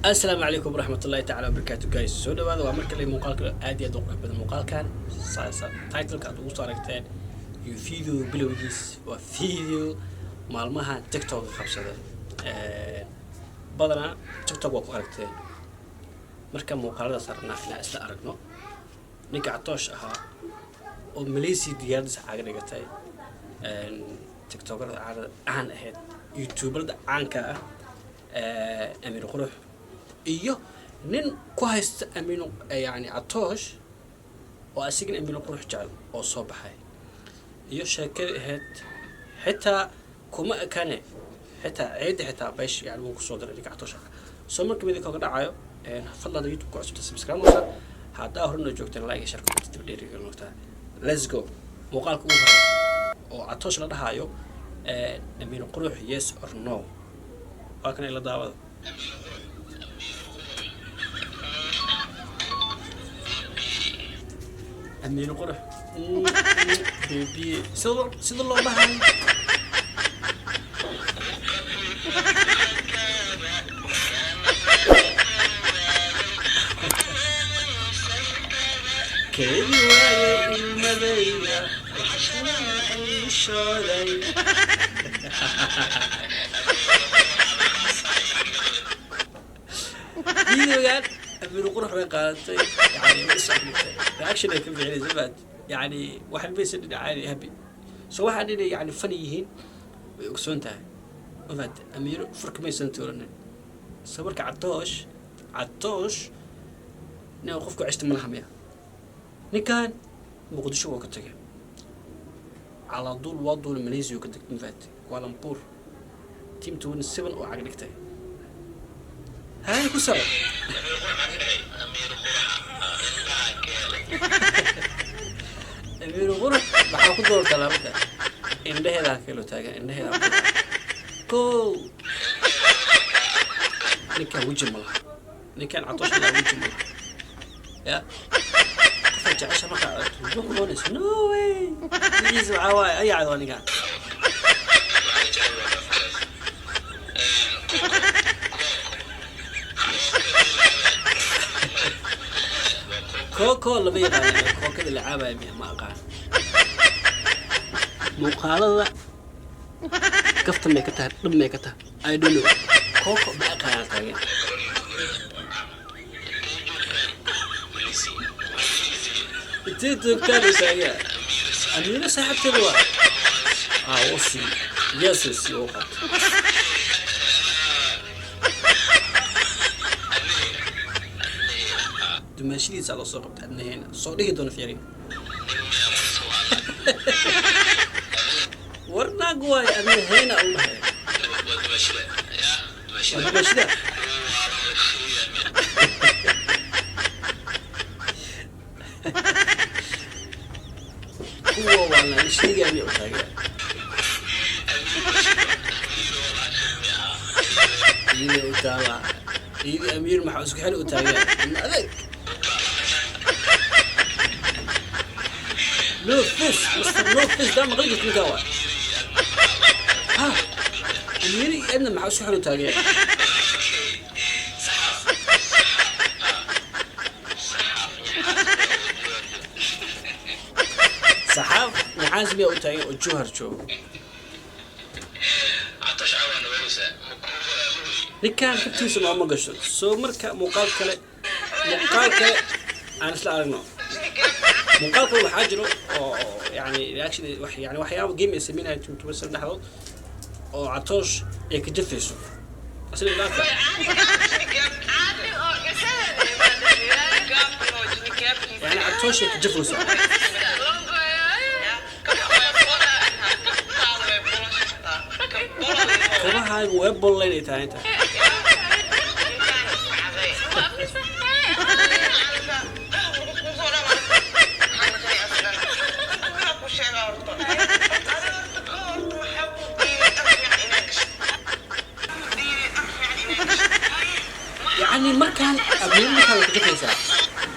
Asalaamu calaykum waraxmatullahi tacala wabarakaatu, guys. Soo dhawaada, waa mar kale muuqaalka aad iyo aad u qurux badan. Muuqaalkan saasa titleka aad ugu soo aragteen iyo video bilowgiis waa video maalmahan TikTok qabsaday. Badanaa TikTok waa ku aragteen. Marka muuqaaladaas rabnaa inaan isla aragno ninka Catoosh ahaa oo Malaysia diyaaradiisa caaga dhigatay, TikTokerada caadada caan ahayd, YouTuberada caanka ah, Amiin Qurux, iyo nin ku haysta Amiin, yani Catoosh, oo asigana Amiin Qurux jecel oo soo baxay, iyo sheekadii ahayd. Xitaa kuma ekane, xitaa ciidda, xitaa beesh, yani wuu kusoo diray ninka Catoosh ah. Soo marka midinka kaga dhacayo, fadlan YouTube ku cusubta subscribe noqota, haddaa horena joogteen like, share, comment, dib dheeriga noqota. Let's go. Muuqaalka ugu horeeya oo Catoosh la dhahayo Amiin Qurux, yes or no, waa kan, ila daawada. Amiin Qurux baby, sida loo dhahayo. Keedi waaye ilmadayda xishooday. Videogan Amiin Qurux bay qaadatay, yani way is dhigtay, reaction ay ka bixinaysa baad, yani waxan baysan dhinacaani happy. So waxaan inay yani funny yihiin way ogsoon tahay, mafahat? Amiiro furka maysan tuuranin. So marka Catoosh nin qofku ceshta ma laha miya? Ninkan Muqdisho waa ka tagay, calaa duul waa duula, Malaysia ka tagtay, mafahat? Kuala Lumpur team 27 oo cag dhigtay. Hay ku soco. Amiir Qurux maxaa ku doortaa marka? Indhaheedaa kalo taagan, indhaheedaa kow. Ninkan weji ma laha, ninkan Catoosh laa weji ma laha. Ya qofka jecesha markaa aragto ma kudoonayso? No way. Wixiisa waxaa waaye ayacad waa ninkan. Kooko lama yaqaano, kookada la caabaya miya? Ma aqaan. Muuqaalada kaftan may ka tahay, dhab may ka tahay, I don't know. Kooko ma aqaanaa taagan. Intee joogtaan u taagan? Amiiro saaxiibteeda waa ah wuu sii yeesuu sii uu qaatay. Dumaashidiisa loo soo qabtay adnaheena soo dhihi doona fiiri. War naag waaye, adnaheena u dhahay waa dumaashida. Kuwa waa la sheegaya u taagan iyada u taala, iyadii Amiir maxaa isku xil u taagan in adeeg. No face, Mr. No face daa maqli jirta ninkaa waa ha. Amiir iyo Edna maxaa isku xil u taagan? Saxaaf naxaas miyaa u taagan oo Jowhar joogo? Ninkaan kabtiisa nooma gasho. Soo marka muuqaal kale aan isla aragno. Muuqaal kale waxaa jiro oo yani reaction wax, yani waxyaabo game ay sameynayaan 27 dhexdood oo Catoosh ay ka jafayso asla ilaaka. Yani Catoosh ay ka jafayso. Kabahaagu wee bollayn ay tahay inta. Yani markaan Amiir markaan way ka jafaysaa,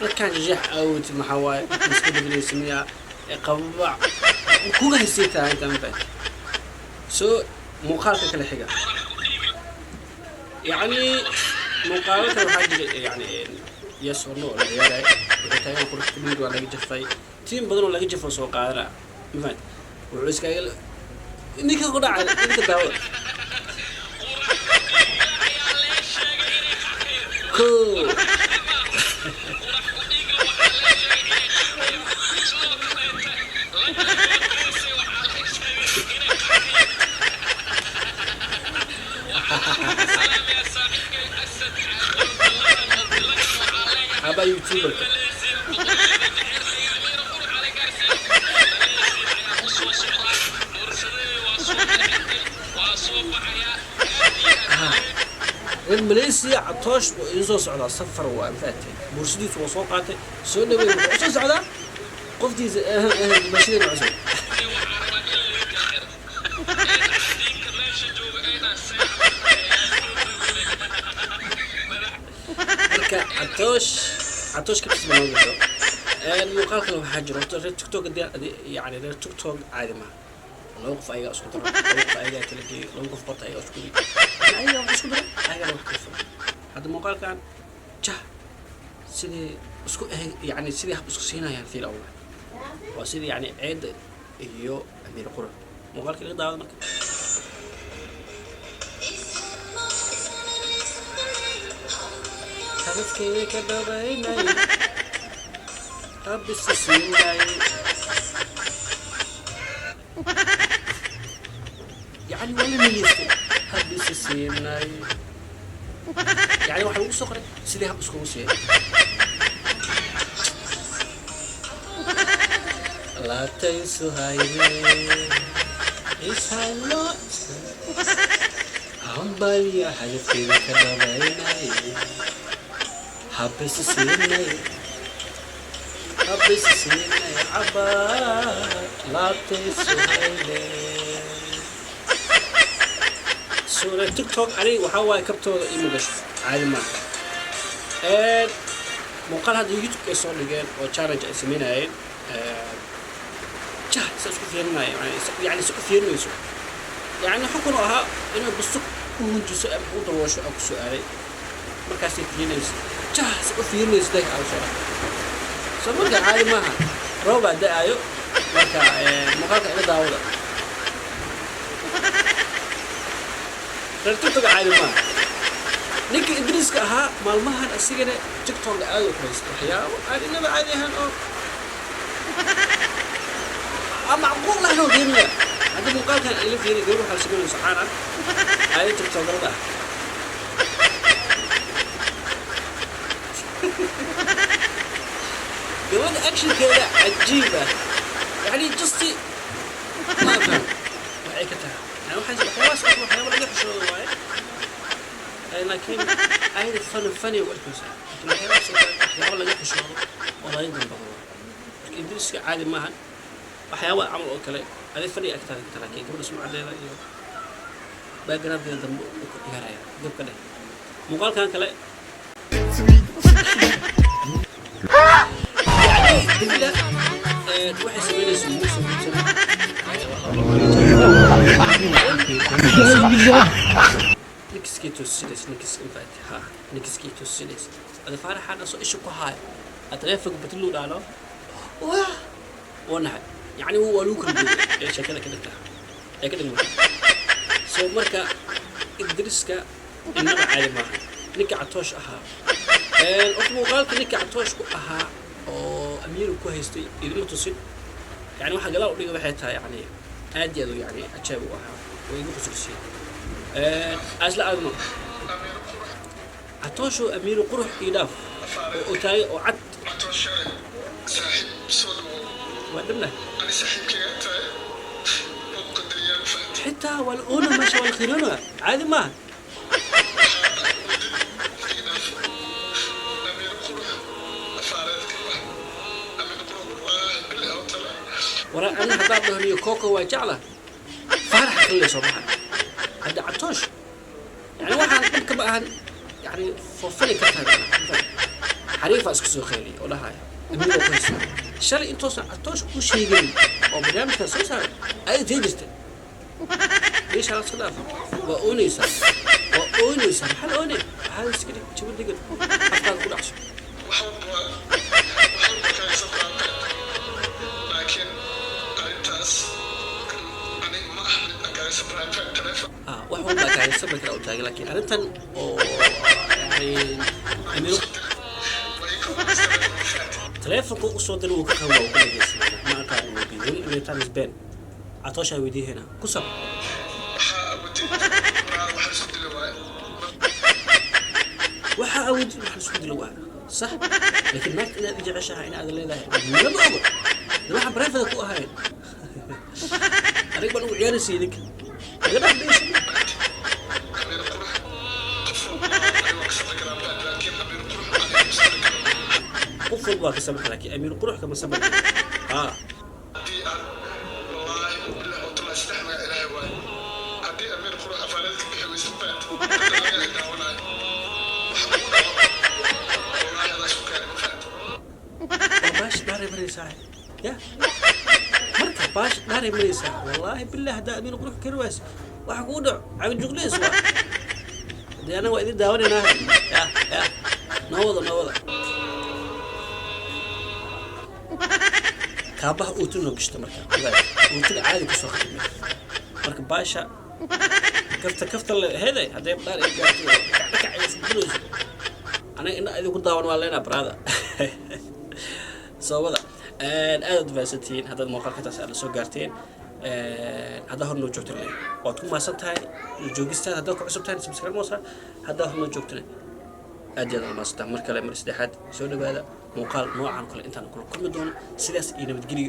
markaan jeex awt maxaa waaye iska bedelaysa miyaa qababac kuga haysay tahay inta, ma fahanti? Soo muuqaalka kale xiga, yacni Muuqaalo kale waxaa jira, yani yes or no la ciyaaraya. Waxay taagan qurux kulmid waa laga jafay, tiim badan oo laga jafo soo qaadana, ma fahanti? Wuxuu iskaga ninka ku dhacay ninka daawada ko. Aba YouTuberka reer Malaysia, Catoosh wuu idin soo socdaa, safar waa mafaatay, buursadiisu waa soo qaatay, soo dhaweey, wuxuu soo socdaa qoftiisa mashideena cusub. Marka Catoosh, Catoosh kabtiis ma noo gasho. Muuqaal kale waxaa jira horta reer TikTok hadii yani reer TikTok caadi maaha. Laba qof ayagaa isku daro, laba qof ayagaa kala geeyo, laba qof barta ayagaa isku geeyo, ayagaa wax isku daro, ayagana wax kala furo. Hadda muuqaalkan jah sidii isku eh, yani sidii hab isku siinayaan fiil awla waa sidii yani ceedda iyo Amiir Qurux muuqaalka laga daawado. Marka hadafkeyga ka dhabaynay habisa siinay, yani waa la niyeystay, habisa siinay, yani waxaa lagu soo qoray sidii hab iskugu siiyay laabtaysu hayne ishayno hambalya hadafkeyga ka dhabaynay habisa siinay, habisa siinay cabaa laabtaysu hayne. Suura TikTok aniga waxaa waaye kabtooda ima gasho, caadi maaha. Muuqaal hadda YouTube ay soo dhigeen oo challenge ay sameynayeen, jah sa isku fiirinaya, yani si u fiirinayso, yani xukun oo ahaa inay busto u hunjiso ama u daboosho aa ku su'aalay, markaasay fiirinayso, jah si u fiirinayso dah aa soo dhaxay. So marka caadi maaha, roobaa da-ayo. Marka muuqaalka ila daawada, reer TikTok caadi maaha. Ninka Idriiska ahaa maalmahan asigana TikTok aad u haysta waxyaabo aan inaba caadi ahaan oo aan macquul lahayn oo fiirinaya. Hadda muuqaalkan ila fiiriya, gabar waxaa sameynaysa caan ah aaya TikTokerada ah. Gabadha actionkeeda cajiib ah, yani just ma afaham waxay ka tahay, yani waxay waxyaabahaas oo waxyaabo laga xishoodo waaye. Laakiin ayada funny funny u arkaysaa, laakiin waxyaabahaas oo kale waxyaabo laga xishoodo oo laga gambado waaye. Marka Ingiriiska caadi maahan, waxyaaba camal oo kale aday funny agtaada ka tahay, laakiin gabadha sumcadeeda iyo backgroundkeeda dambe uu ku ciyaaraya gabka dheh. Muuqaalkan kale yani gabadha waxay samaynaysa muusa guursan nikiskii toosinays, nikis infact ha nikiskii toosinays ada faaraxaan asoo isha ku haaya aa taleefonka batluu dhaalo wah waa naxay, yani waa lagu kala duway ee sheekada ka dhigta ee ka dhigmata. So marka Idriska innaba caadi maaha. Ninka Catoosh ahaa horta muuqaalka ninka Catoosh ku ahaa oo Amiiru ku haystay idima tusin, yani waxa gadaal u dhiga waxay tahay, yani aad iyo aad u yani ajaab u ahaa oo igu qusulsiyey. Asla aadmo Catoosho Amiiru qurux ii dhaaf oo otaay oo cad waa dhabna xitaa waa la oona meesha waa la khiroona, caadi maaha. Waraa ana haddaan dhahniyo coco waa jecla faarax kale soo baxa hadda Catoosh, yani waxaan dhanka ma ahan, yani foofani ka tahay xariifa isku soo qeyliyay oo dhahaya Amiiroo ku haysta shalay intoosan Catoosh u sheegin oo barnaamijkan soo saaray ayay tee jirtay meesha la iska dhaafa waa oonaysaa. Waa ooynaysaa, maxaa la oynay? Waxaa iska dhig jawi degan, afkaada ku dhacso. Wax walba wax walba kaaga sabraa, laakiin arrintaas ani ma ah mid aan kaaga sabraa telefoon. Ah, wax walbaa kaaga sabri kara u taagan, laakiin arrintan oo yani Amiir taleefonka u soo diray wuu ka qaban, wuu ka dhageysan. Ma aqaan weli inay times ben Catooshaa weydiihayna ku sab. Waxaa awoodid waxa isku dili waaye. Waxaa awoodid wax laisku dilo waa sax, laakiin naagta inaad i jeceshahay inaad leedahay lama ogo. De waxaan private ku ahayn aniga baan ugu ciyaaraysa idinka naga dhex dhaysa. Amiir Qurux qof walba aniga waa ka sabri karaa, laakiin Amiir Qurux aniga ma sabri karo. Qof walba waa ka sabri karaa, laakiin Amiir Qurux kama sabri karo ha. Haddii aan wallaahi billahi oo tallahi saddex magac Ilaahay waaye, haddii Amiir Qurux afaareed ka bixi weysa faat dadka ay daawanayo waxa ugu dhaco wallaahi adaa isku keenay, ma fahat? Waa baash dhaaray maraysaa ya, marka baash dhaaray maraysaa. Wallaahi billahi haddaa Amiir Qurux kari wayso waxa kugu dhaco cagajugleys waa. Dee anaga waa idin daawanaynaa. Ya ya, noo wada, noo wada. Kaabaha uutin noo gashto marka ogaad, uutina caadi kusoo khatimay. Marka baasha kafta kafta le hede hadday dhaar ay gaarto dhakac ay isku dilayso, anaga indha idinku daawan waa leenaa brother. Soo wada, aad aad mahadsantihiin haddaad muuqaalka taas aad la soo gaarteen. Haddaa hor noo joogtana waad ku mahadsan tahay joogistaada. Haddaad ku cusub tahay subscribe moosa. Haddaa hor noo joogtana aad iyo aad aad mahadsantahay. Mar kale, mar saddexaad, soo dhawaada. Muuqaal noocan kale intaan kula kulmi doono, sidaas iyo nabadgeliyo.